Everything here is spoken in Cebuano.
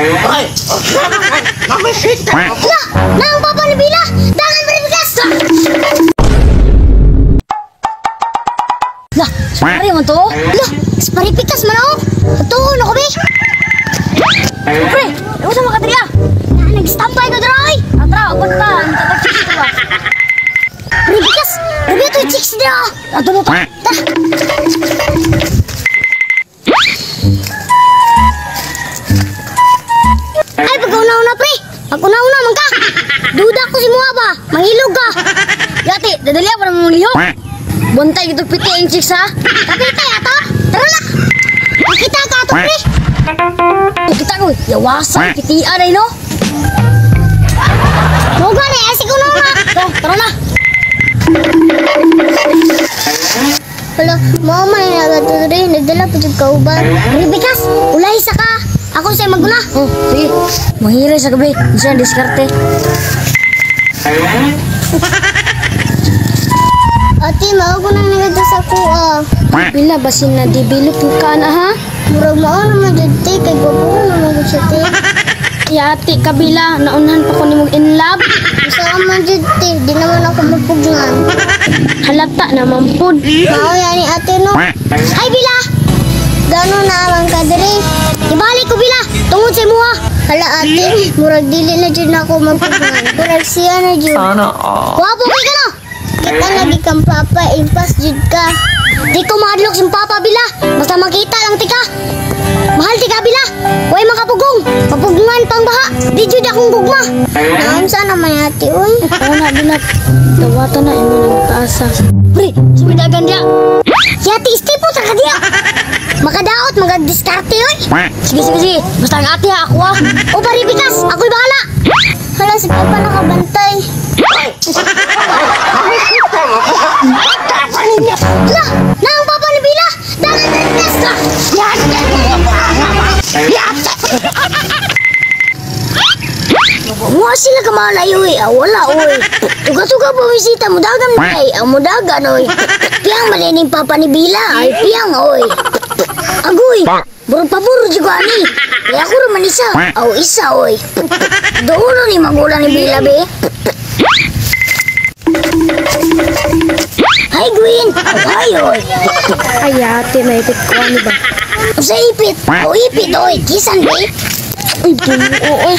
Ay, namisita. La, naang papa ni Bila. Dangan beribikas. Lah, pare man to. Lah, sparipikas man oh. Tuon ako be. Pre, ano sa mga kadriya? Na nag-standby ko dira oy. Atra, upat ta, ang tatag chicks ba. Beribikas, gabi to chicks dira. Ato no ta. Ta. Ay, pag-una-una pre. Pag-una-una man ka. Duda ko si Mua ba? Mangilog ka. Yati, dadali pa na mong lihok. Bontay gito piti ang chicks ha. Kapitay ato. Tara na. Makita ka ato pre. Kita ko, yawasan, pitian ay no. Moga na, asik ko na. Tara na. Hala, mao man na diri, nagdala pa jud kauban. Ribikas, ulay sa ka. Ako sa maguna. Oh, sige. Manghira sa gabi. Isa diskarte. Ate, mao ko nang nagadto sa kuha. Bila basin na develop ka na ha? Murag mao naman jud te, kay gwapo naman gud siya te. Yati kabila, naunhan pa ko nimong in love. Usa man jud te, di naman ako mapugnan. Halata naman pud. Mao yani ate no. Hi Bila. Gano na man ka diri? Ibalik ko Bila, tungod sa imuha. Hala ate, murag dili na jud nako mapugnan. Murag siya na jud. Sana all. Wapo kay ka no. Kita lagi kang papa, impas jud ka. Di ko maadlok sa papa Bila, basta makita lang tika. Mahal tika Bila, way makapugong. Mapugungan pang baha, di jud akong gugma. Naunsa naman ate uy? Oo na Bila, dawata na imo nang taasa. Pre, sumidagan dia. Yati istipo ta ka diya. Makadaot, magadiskarte oy. Sige, sige, sige. Basta ang ate ha, ako ha. O paribikas, ako'y bahala. Hala si papa nakabantay. La, naang papa ni Bila. Dangan beribikas ka. Wa sila kamalayo eh. Ah, wala oy. Tuga-tuga bumisita mo dagan ay ang mudagan oy. Piyang malining papa ni Bila ay piyang oy. Agoy. Burong paburo jud ko ani. Kaya ako raman isa. Aw isa oy. Dulo ni magulang ni Bila be. Hi Gwen. Ay oy. Ay, ate, maipit ko ano ba? Usa ipit. O ipit oy. Kisan be. Uy, buo, oy.